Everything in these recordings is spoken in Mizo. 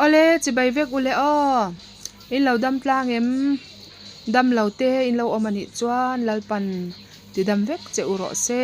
Awle, chibai vek ule aw. In lo dam tlang em? Dam lo te in lo awm a nih chuan Lalpan ti dam vek che u rawh se.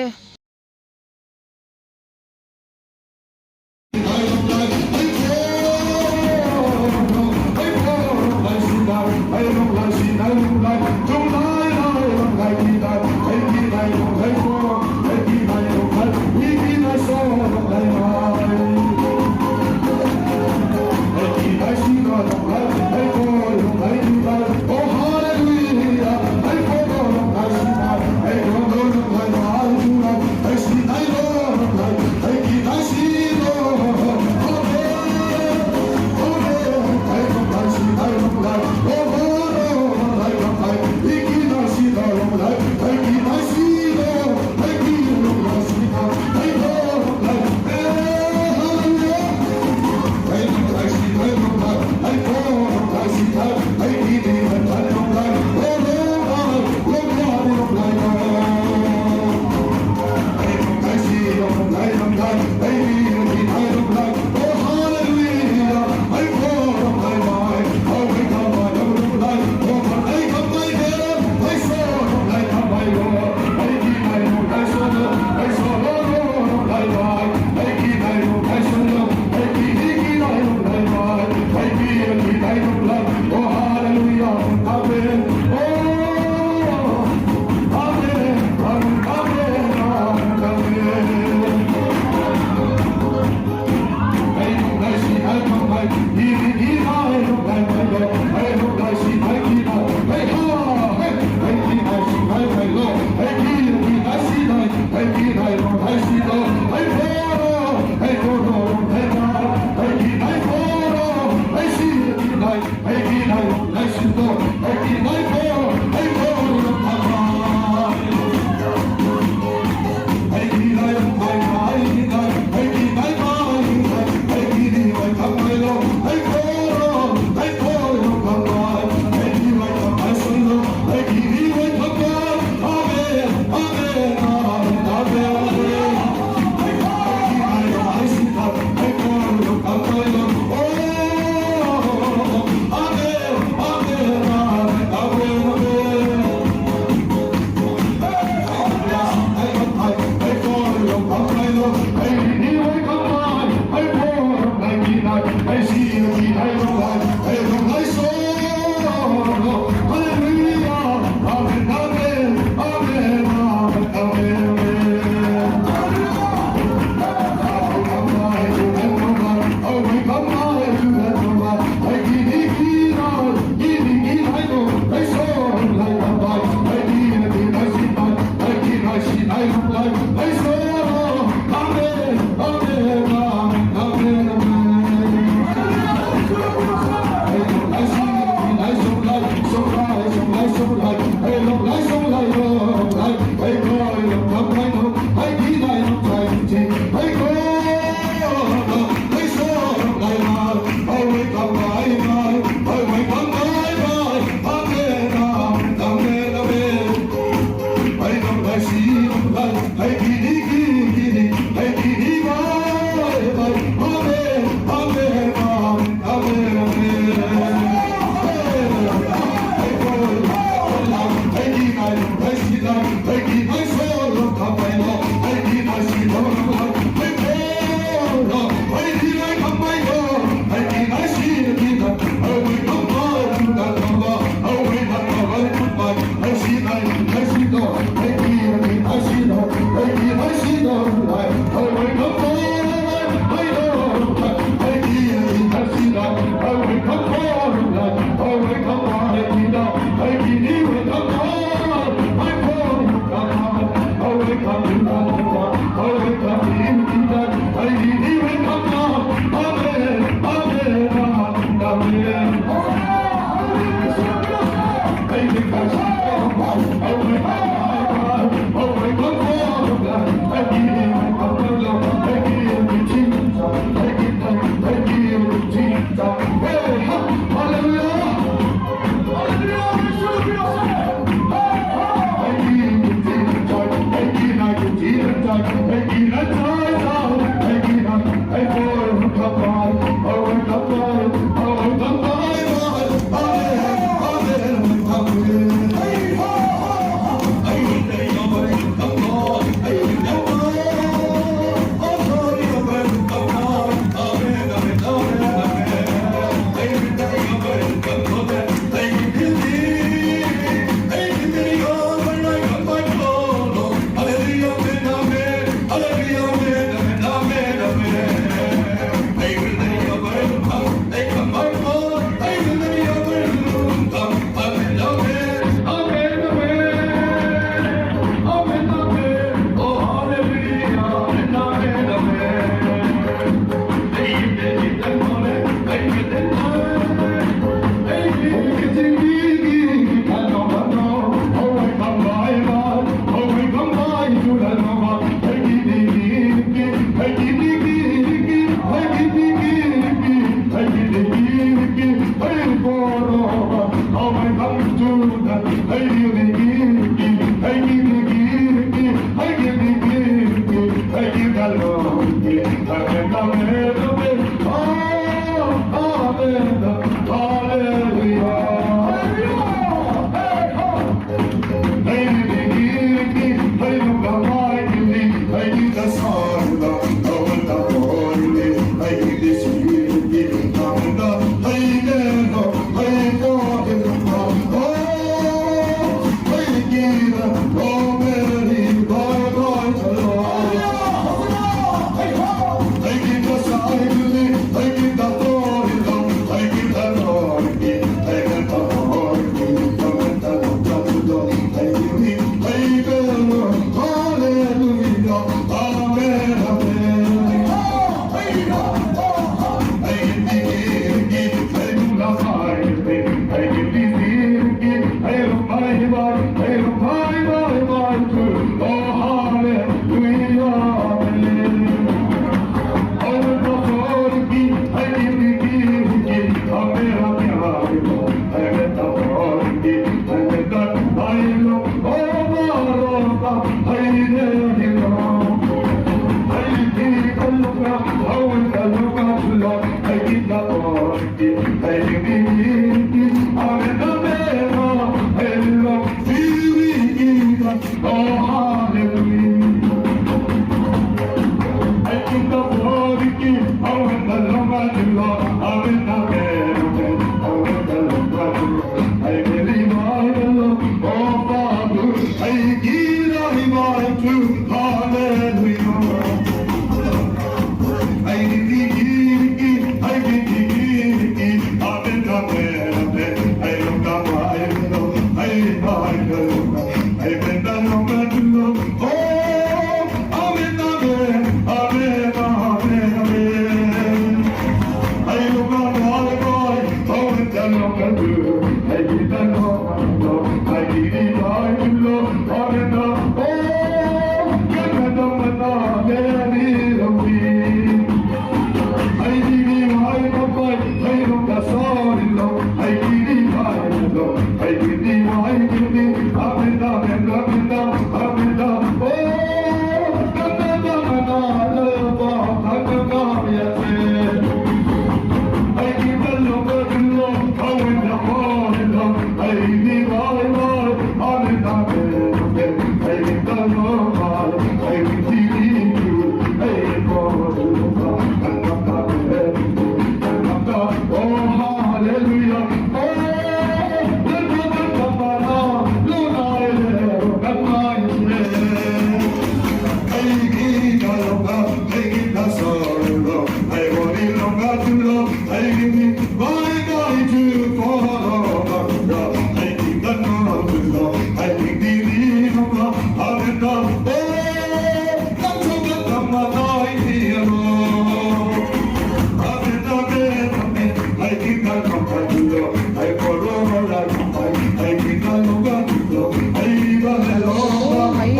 Mai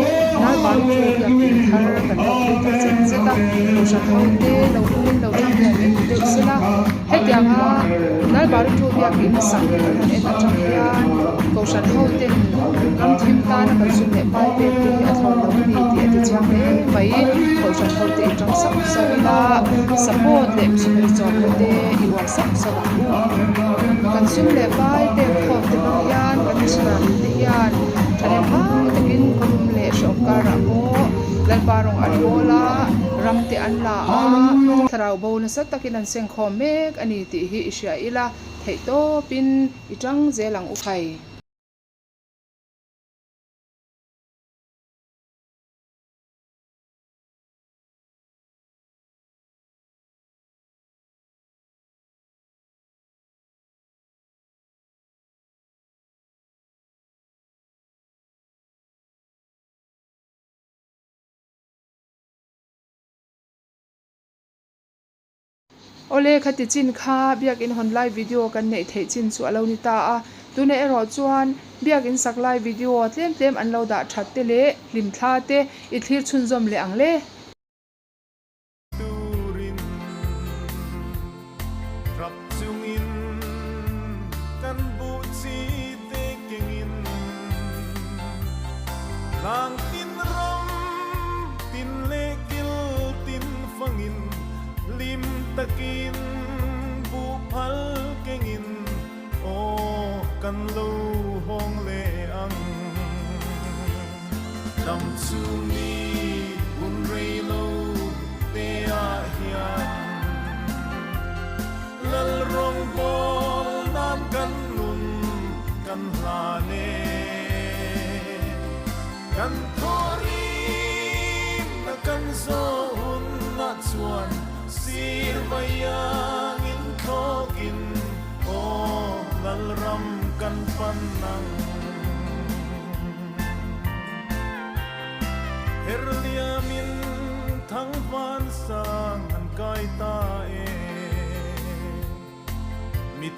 Nalbari chu biakin thar kan lo pui ta zet zet a, kohhran ho te lo awmin lo thang hian en deuh sela hetianga Nalbari chu biakin sak kan han en atang hian kohhran ho ten ram thim tana kan sum leh pai pek te hi a thlawn lo a ni tih a ti chiang hle mai kohhran ho te in tang sauh sauh ila support leh missionary chawmna te i uar sauh sauh ang u kan sum leh pai pek khawm te hmang hian kan missionary te hian thahnem ngai takin khawlum leh hrehawm karah pawh Lalpa rawng an bawl a ram te an la a thlarau bo nasa takin an sengkhawm mek a ni tih hi i hria ila theih tawpin i tang zel ang u khai. Awle, khati chin kha Biakin hawn lai video kan neih theih chin chu a lo ni ta a. Tunah erawh chuan Biakin sak lai video tlem tlem an lo dah that te leh hlimthla te i thlir chhunzawm leh ang le. Turin tap chungin kan buh chi te kengin tlang tin ram tin leh kil tin fangin hlim takin buh phal kengin aw kan lo hawng leh ang. Dam chung ni hun rei lo te ah hian Lal rawngbâwl nan kan nun kan hlan e. Kan thawhrim na kan zawh hun ah chuan sir vaiang in thlawkin aw Lal ram kan pan ang. Herliamin thangvan sang an kai ta e. Mi.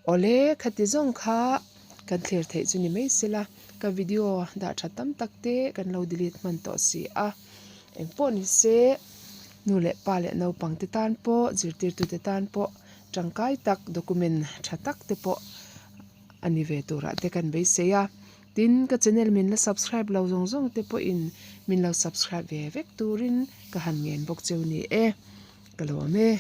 Awle, khati zawng kha kan thlir theih chu ni mai sela, ka video dah tha tam tak te kan lo delete hman tawh si a. Engpawh ni se, nu leh pa leh naupang te tan pawh, zirtirtu te tan pawh tangkai tak document tha tak te pawh a ni ve turah te kan beisei a. Tin, ka channel min la subscribe lo zawng zawng te pawhin min lo subscribe ve vek turin ka han ngen bawk cheu ni e. Ka lawm e.